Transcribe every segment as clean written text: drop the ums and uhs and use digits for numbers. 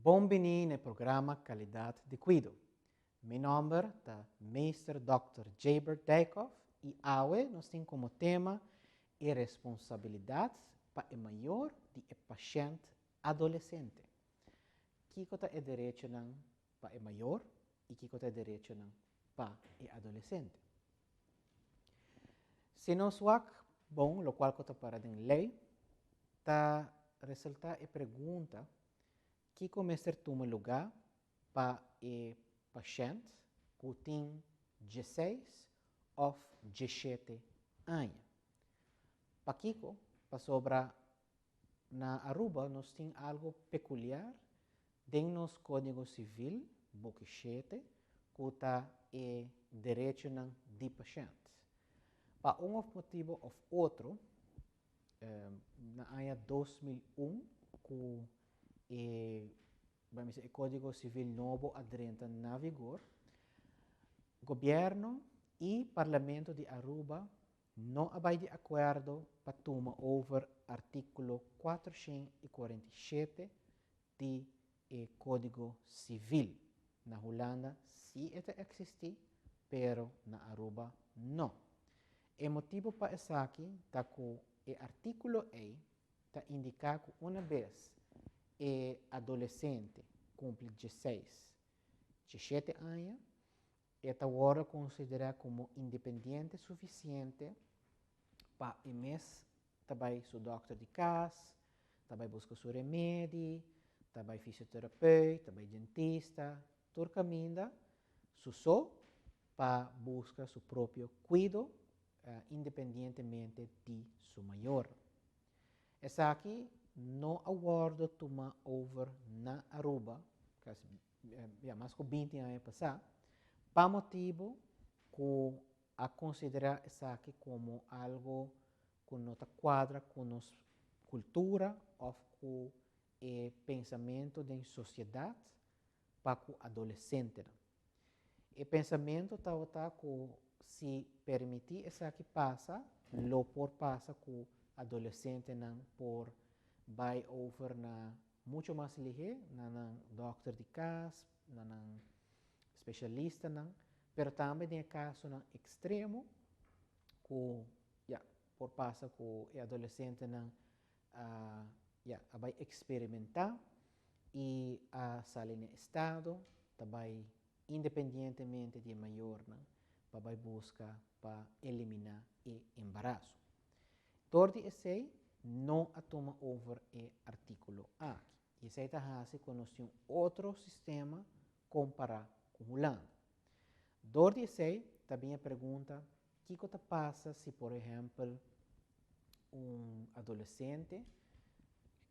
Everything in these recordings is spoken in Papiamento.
Bon bini na programa Calidad di Cuido. Mi nomber ta Meester Dr. Jabert Dijkhoff y awe nos tin como tema e responsabilidad pa e mayor di e pashent adolescente. Kiko ta e derechonan pa e mayor y kiko ta e derechonan pa e adolescente? Si nos wak bon, locual cu ta para den ley, ta resulta e pregunta kiko mester tuma lugar pa e pashent cu tin 16 of 17 aña. Pakico? Pasobra na Aruba nos tin algo peculiar den nos Codigo Civil, buki 7, cu ta e derechonan di pashent. Pa un of motibo of otro, na aña 2001, cu e Codigo Civil nobo a drenta na vigor, gobierno y Parlamento di Aruba no a bay di acuerdo pa tuma over articulo 447 di e Codigo Civil. Na Hulanda si e ta existi, pero na Aruba no. E motibo pa esaki ta cu e articulo ey ta indica cu un bes e adolescente cumpli 16, 17 aña, e ta wordo considera como independiente suficiente pa e mes ta bay su dokter di cas, ta bay busca su remedi, ta bay fisiotherapeut, ta bay dentista, tur caminda, su so pa busca su propio cuido independientemente di su mayor. Esaki no a wordo tuma over na Aruba, casi, ja, mas cu 20 aña pasa, pa motibo cu a considera esaki como algo cu no ta cuadra cu nos cultura of cu e pensamento di sociedad pa cu adolescente. E pensamento ta cu si permiti esaki pasa, lo por pasa cu adolescentenan por bay over na mucho mas lihe, na nan dokter di cas, na nan specialistanan, pero tambe den casonan extremo cu, ja, por pasa cu e adolescentenan ja, a bay experimenta y a sali na estado, ta bay independientemente di mayornan, pa bay busca pa elimina e embaraso. Door di esey no a tuma over e articulo aki. Y esey ta haci cu nos tin otro sistema compara cu Hulanda. Door di esey tambe e pregunta kico ta pasa si, por ehempel, un adolescente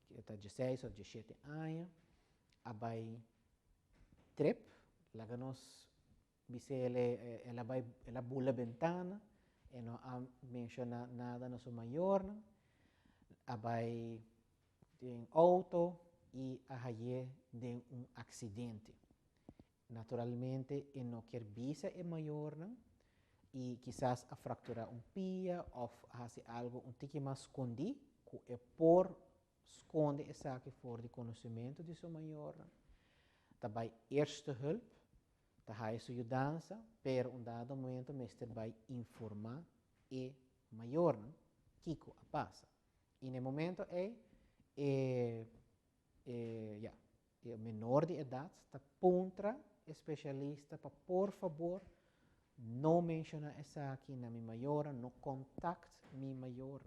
cu ta 16 of 17 aña a bay trip, laga nos bisa el a bay, el a bula bentana, e no a menciona nada na su mayornan, a bay den auto y a haye den un accidente. Naturalmente, e no kier bisa e mayornan y kisas a fractura un pia of haci algo un tiki mas scondi, cu e por sconde esaki for di conocimento di su mayornan. Ta bay eerste hulp, ta haya su yudansa, pero un dado momento mester bay informa e mayornan kico a pasa. Y na e momento ey, ja, e menor di edad ta puntra especialista pa por fabor no menciona esaki na mi mayor, no contact mi mayor.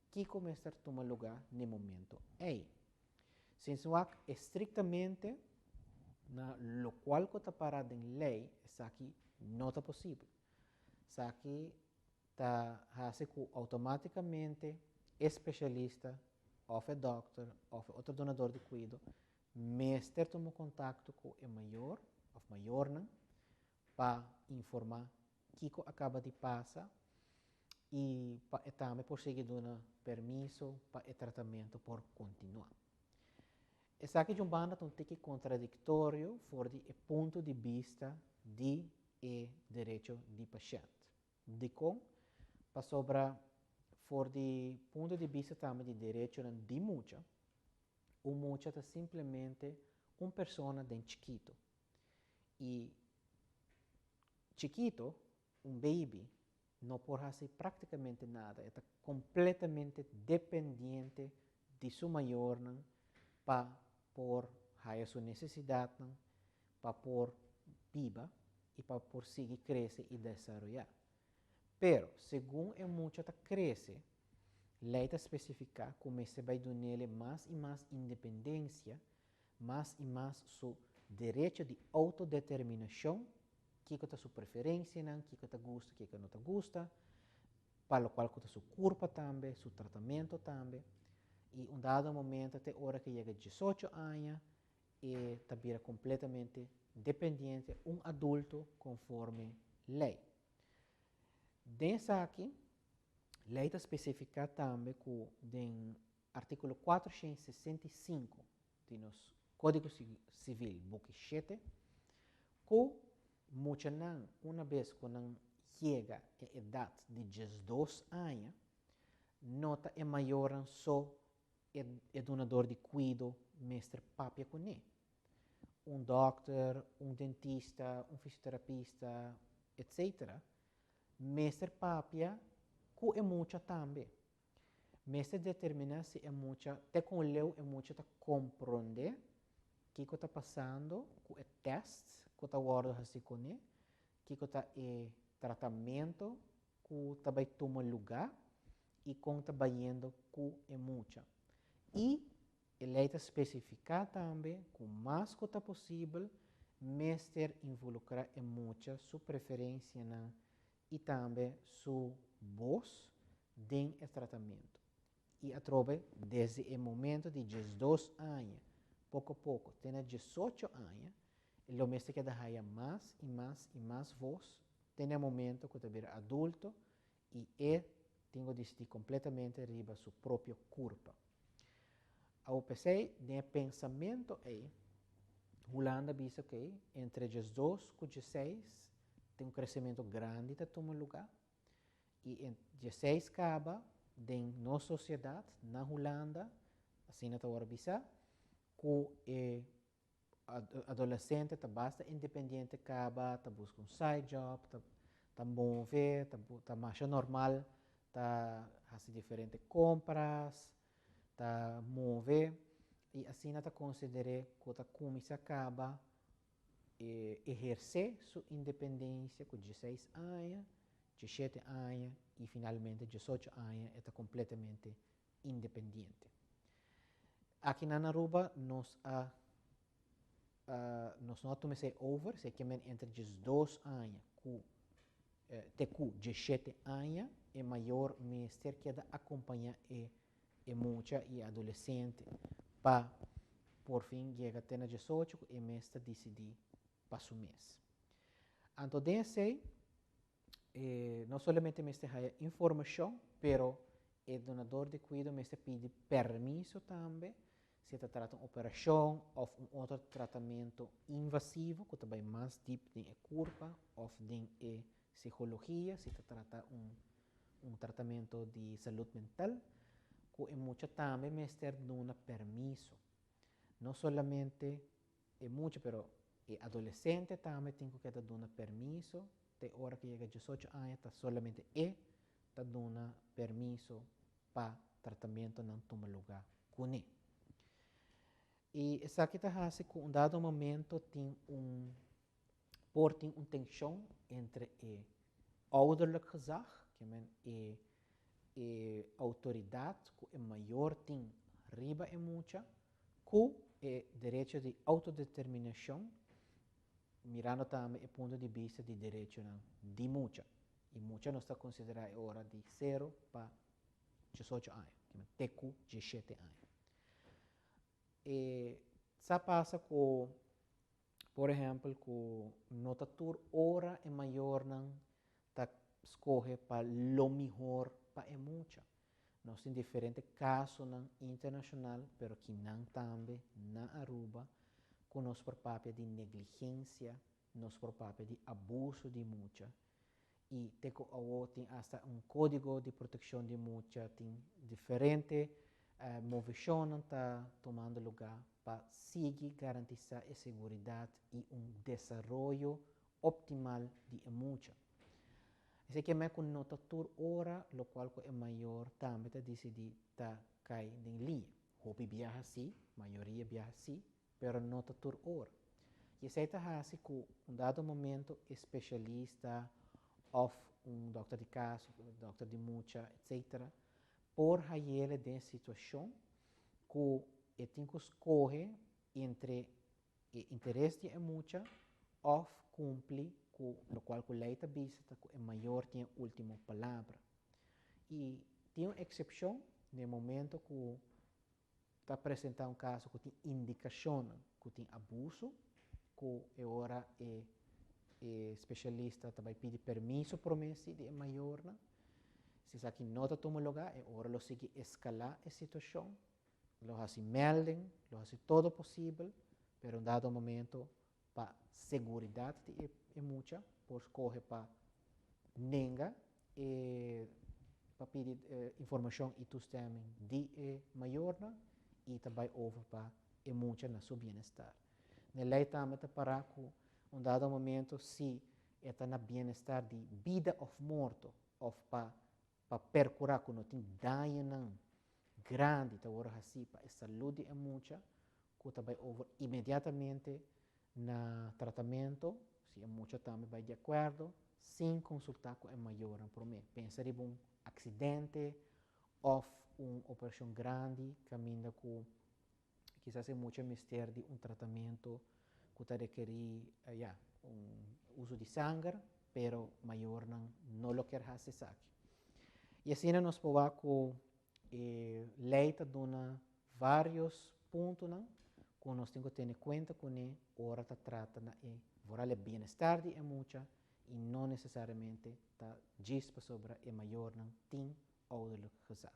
Kico mester tuma lugar na e momento ey? Si wak estrictamente na locual cu ta para den ley, esaki no ta posibel. Esaki ta haci cu automaticamente especialista of e dokter of otro dunador di cuido mester tuma contacto cu e mayor of mayornan pa informa kico a caba di pasa y pa e tambe por sigui duna permiso pa e tratamento por continua. Esaki di un banda un tiki contradictorio for di e punto di vista di e derecho di pashent. Dicon? Pasobra for di punto di vista tambe di derecho di mucha, un mucha ta simplemente Un persona den chikito. Y chikito, un baby, no por haci practicamente nada. E ta completamente dependiente di su mayornan pa por haya su necesidadnan, pa por biba y pa por sigui crece y desaroya. Pero, segun e mucha ta crece, ley ta specifica cu mester bay dunele mas y mas independencia, mas y mas su derecho di autodeterminacion, kico ta su preferencianan, kico ta gusta, kico no ta gusta, pa locual cu ta su curpa tambe, su tratamento tambe. Y un dado momento, te ora cu yega 18 aña, e ta bira completamente dependiente, un adulto conforme ley. Den esaki, ley ta specifica tambe cu den articulo 465 di nos Codigo Civil, buki 7, cu muchanan, una bes cu nan yega e edad di 12 aña, no ta e mayornan so e dunador di cuido mester papia cune. Un dokter, un dentista, un fisioterapista, etc. Mester papia cu e mucha tambe. Mester determina si e mucha, te con leu e mucha ta compronde kico ta pasando cu e test cu ta wordo haci cune, kico ta e tratamento cu ta bay tuma luga y con ta bayendo cu e mucha. Y e ley ta specifica tambe cu mas cu ta posibel mester involucra e mucha su preferencianan y tambe su voz den e tratamento. Y atrobe, desde e momento di 12 aña, poco poco, te na 18 aña, lo mester keda haya mas y mas y mas voz, te na e momento cu ta bira adulto y e tin cu dicidi completamente riba su propio curpa. Awor p'esey, den e pensamento ey, Hulanda bisa cu entre 12 cu 16 tin un crecemento grandi ta tuma lugar y en 16 caba den nos sociedad, na Hulanda, asina ta awor bisa, cu e adolescente ta basta independiente caba, ta busca un side job, ta move, ta mas normal, ta haci diferente compras, ta move y asina ta considera cu ta cuminsa caba eherce su independencia cu 16 aña, 17 aña y finalmente 18 aña ta completamente independiente. Aki na Aruba nos no a tuma over, esey kiermen entre 12 aña cu te cu 17 aña e mayor mester keda acompaña e mucha y adolescente pa por fin yega te na 18 cu e mes ta dicidi pa su mes. Anto den esey, no solamente mester haya informacion, pero e dunador di cuido mester pidi permiso tambe si ta trata un operacion of un otro tratamento invasivo cu ta bay mas diep den e curpa of den e psicologia, si ta trata un tratamento di salud mental, cu e mucha tambe mester duna permiso. No solamente e mucha, pero e adolescente tambe tin cu duna permiso, te ora cu yega 18 aña, ta solamente e ta duna permiso pa tratamentonan tuma lugar cune. Y esaki ta haci cu un dado momento por tin un tension entre e ouderlijk gezag, kiermen e autoridad cu e mayor tin riba e mucha, cu e derecho di autodeterminacion, mirando tambe e punto di bista di derecho di mucha. Y mucha nos ta considera ora di 0 pa 18 aña, te cu 17 aña. E sa pasa cu, por ehempel, cu no ta tur ora e mayornan ta scoge pa lo mihor pa e mucha. Nos tin diferente casonan internacional, pero cu nan tambe na Aruba, cu nos por papia di negligencia, nos por papia di abuso di mucha. Y te cu awo tin hasta un codigo di proteccion di mucha, tin diferente movecion ta tumando lugar. pa sigui garantisa e seguridad y un desaroyo optimal di e mucha. Esey kiermen cu no ta tur ora locual cu e mayor tambe ta dicidi ta cay den liña. Hopi biaha si, mayoria biaha si, pero no ta tur ora. Y esey ta haci cu un dado momento e specialista of un dokter di cas, dokter di mucha, etc. Por hayele den situacion cu e tin cu scoge entre e interes di e mucha of cumpli cu locual cu ley ta bisa ta cu e mayor tin e ultimo palabra. Y tin un excepcion den momento cu ta presenta un caso cu tin indicacionnan cu tin abuso, cu e ora e e specialista ta bay pidi permiso prome si di e mayornan. Si esaki no ta tuma lugar, e ora lo sigui escala e situacion, lo haci melding, lo haci todo posibel, pero un dado momento pa seguridad di e mucha por scoge pa nenga e pa pidi informacion y toestemming di e mayornan y ta bay over pa e mucha na su bienestar. Na e ley tambe ta para cu un dado momento si e ta na bienestar di bida of morto of pa pa percura cu no tin dañonan grandi ta worde haci pa e salud di e mucha cu ta bay over inmediatamente na tratamento, si e mucha tambe bay di acuerdo, sin consulta cu e mayornan prome. Pensa riba un accidente of un operacion grandi caminda cu kisas e mucha mester di un tratamento cu ta rekeri, ya, un uso di sanger, pero mayornan no lo kier haci esaki. Y asina nos por wak cu e ley ta duna varios puntonan cu nos tin cu tene cuenta cune ora ta trata na e vooral e bienestar di e mucha y no necesariamente ta djis pasobra e mayornan tin ouderlijk gezag.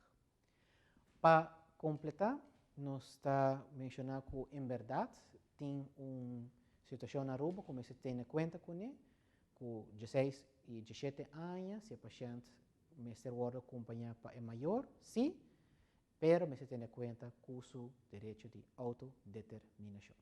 Pa completa nos ta menciona cu en berdad tin un situacion na Aruba cu mester tene cuenta cune cu dieseis y diesshete aña si e pashent mester wordo acompaña pa e mayor, si, pero mester tene cuenta cu su derecho di autodeterminacion.